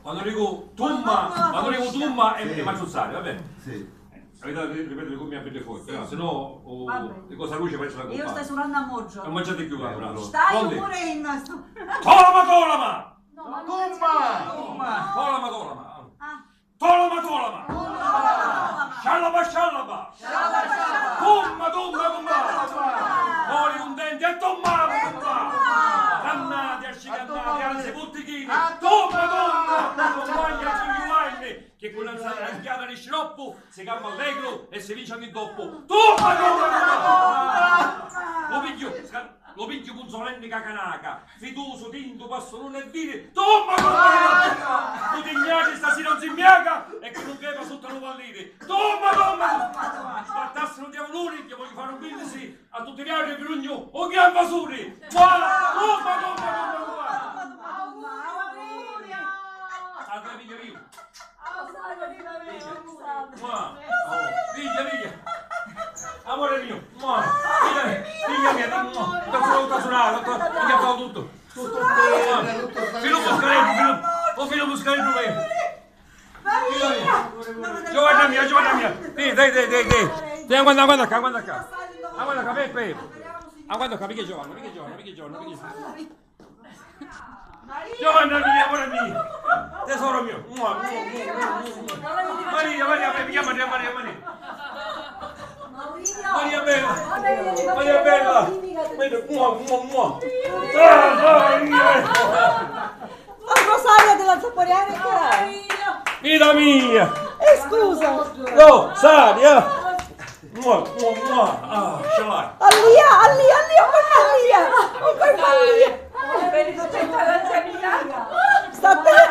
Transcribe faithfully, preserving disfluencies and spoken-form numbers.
Quannu dicu tumma, quannu dicu tumma è, è maciuzzari, va bene? Sì. Avete da ri-, ripetere con me a bedde forte, no? Se no, oh, dico, sta luce faccio la compagna. Io sto sudando a moggio. Non mangiate più, allora. Stai pure in sto. Tolama, tolama! No, ma non si dice. Tolama, tolama! Ah. Tolama, tolama! Sciallapa, sciallapa! Tumma, tumma, tumma! Mori cuntenti e tummami, tumma! Dannati, ascicannati, anzi, puttichini! Tumma, tumma! Compagna Giuliu Vanni, che cu na nzanchiata di sciroppu si campa allegru e si vinci ogni doppu! Tumma, tumma, tumma! Lu pigghiu, sca-, lu pigghiu cu nzolenni ca canaca, fidusu, tintu, passuluni e viri, tumma, tumma, tumma! Cu tignati stasira non si mmiaca e cu nun crepa sutta lu palliri, tumma, tumma, tumma! Spartassi lu diavuluni, che voglio fare un brindisi a tutti viatri e vi dugnu un gran vasuri! Tumma, tumma, tumma, tumma! Allora piglio io. Mua. Oh, pigghia, pigghia. Amore mio. Mua. Pigghia, pigghia mia, ti-, mua. Ti faccio tutta sunare, tutto, ti chiappo tutto. Tutto bene, tutto bene. Filo muscaletto, filo, oh, filo muscaletto, vai. Pigghia mia. Giovanna mia, Giovanna mia. Dai, dai, dai, dai, dai. Dai, guarda, guarda qua, guarda qua. Ah, guarda qua, Peppe. Ah, guarda qua, perché Giovanna, perché Giovanna, perché Giovanna, perché Giovanna. Giovanna mia, amore mio, tesoro mio. Mua, mua, mua, mua, mua. Maria, Maria, Maria, Maria, Maria, Maria. Maria bella, Maria bella. Maria, mua, mua, mua. Ah, Maria. Ma Rosaria della Zappariana è qua. Vita mia. Eh, scusa. Rosaria. Mua, mua, mua. Ah, scialai. Allia, allia, allia, un colpo allia. Un colpo allia. Sta attenta,